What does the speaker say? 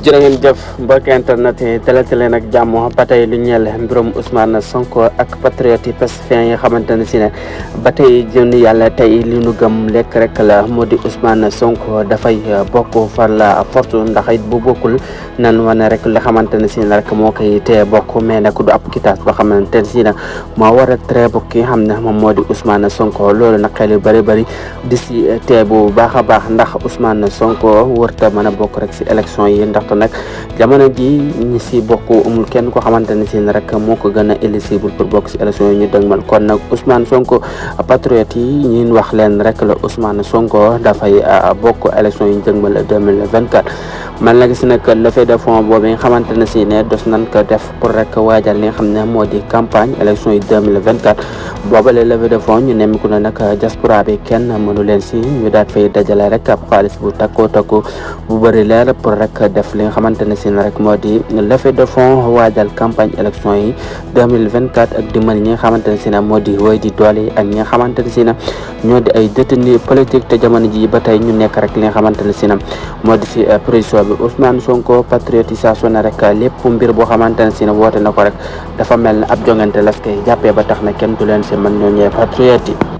jërë ngeen jëf mbokk internet yi télé nag jàmm ba tey lu ñeel mbirum Ousmane Sonko ak patriote yi pacifiens yi nga xamante ne si ne ba tey jënd yàlla tey li nu gëm lekk rek la moo di Ousmane Sonko dafay bokk far la force ndax it bu bokkul nan wane rek li xamante ne si ne rek moo koy tee bokk mais nag du ab kitaas ba xamante ne si ne moo war a tere bokk ki nga xam ne moom moo di Ousmane Sonko loolu nag xel yu bëri di si tee bu baax a baax ndax Ousmane Sonko wërta mën a bokk rek si élection yi ndaxte nag jamono ji ñi si bokk amul kenn ko xamante ne si ne rek moo ko gën a éligible pour bokk si élection yi ñu dëgmal kon nag Ousmane Sonko patriote yi ñun wax leen rek la Ousmane Sonko dafay bokk élection yi ñu dëgmal 2024 man la gis nag levée de fonds boobu nga xamante ne si ne dos nañ ko def pour rek waajal li nga xam ne moo di campagne élection yi 2024 boobale levée de fonds ñu nemmiku na nag diaspora bi kenn mënu leen si ñu daat fay dajale rek ab xaalis bu takku bu bëri leer pour rek def li nga xamante ne si ne rek moo di levée de fonds waajal campagne élection yi 2024 ak dimbali ñi nga xamante ne si ne moo di woy di doole yi ak ñi nga xamante ne si ne ñoo di ay détenu politique te jamono ji ba tey ñu nekk rek li nga xamante ne si ne moo di si prison bi Ousmane Sonko patriotisation na rek lépp mbir boo xamante ne si ne woote na ko rek dafa mel ne ab jongante las koy jàppee ba tax na kenn du leen si mën ñoo ñëwee patriote yi